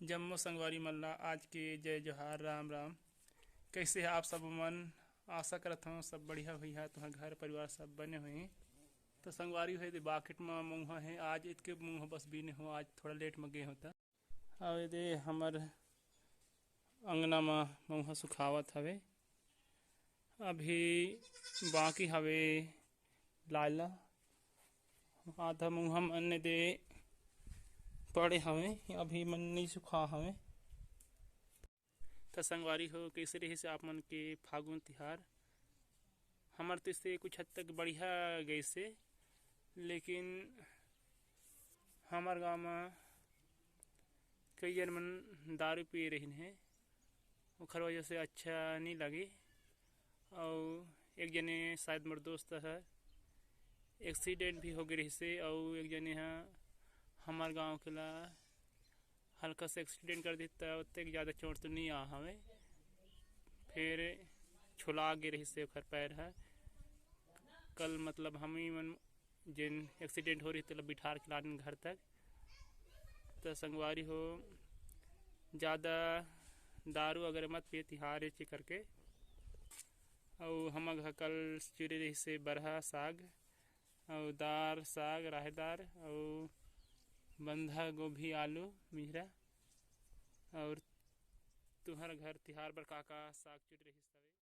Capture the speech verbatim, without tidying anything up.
जम्मो संगवारी मन ला आज के जय जोहार, राम राम। कैसे हे आप सब मन? आशा करत हूँ सब बढ़िया हुई है, तुम्हार घर परिवार सब बने हुई। तो संगवारी हो, ये दे बाकेट म मउहा हे, आज इतके मउहा बस बीने हो, आज थोड़ा लेट म गे होता। अउ ये दे हमर अंगना म मउहा सुखावत हवे। अभी बाकी हवे लाला, आधा मउहा मन ए दे पड़े हवे, अभी मन नइ सुखा हवे। त संगवारी हो, कइसे रहिस आप मन के फागुन तिहार? हमर तो इसे कुछ हद तक बढ़िया गइसे, लेकिन हमर गांव म कई जन मन दारू पिए रहिन हे, ओखर वजह से अच्छा नइ लगे। अउ एक जने शायद मोर दोस्त ह, एक्सीडेंट भी हो गे रहिसे, अउ एक जने ह हमर गांव के ला हल्का से एक्सीडेंट कर दिस, त ओतेक ज़्यादा चोट तो नइ आ हवे, फिर छोला गे रहिसे ओखर पैर ह। कल मतलब हम ही मन जेन एक्सीडेंट हो रहिस तेला बिठार के लान घर तक। त संगवारी हो, ज़्यादा दारू वगैरह मत पिए तिहार ए चे करके। अउ हमर घर कल चुरे रहिसे बरहा साग, अउ दार साग, राहेदार, अउ बंधा गोभी, आलू, मिझरा। अउ तुहर घर तिहार बर का का साग चुरे रहिस?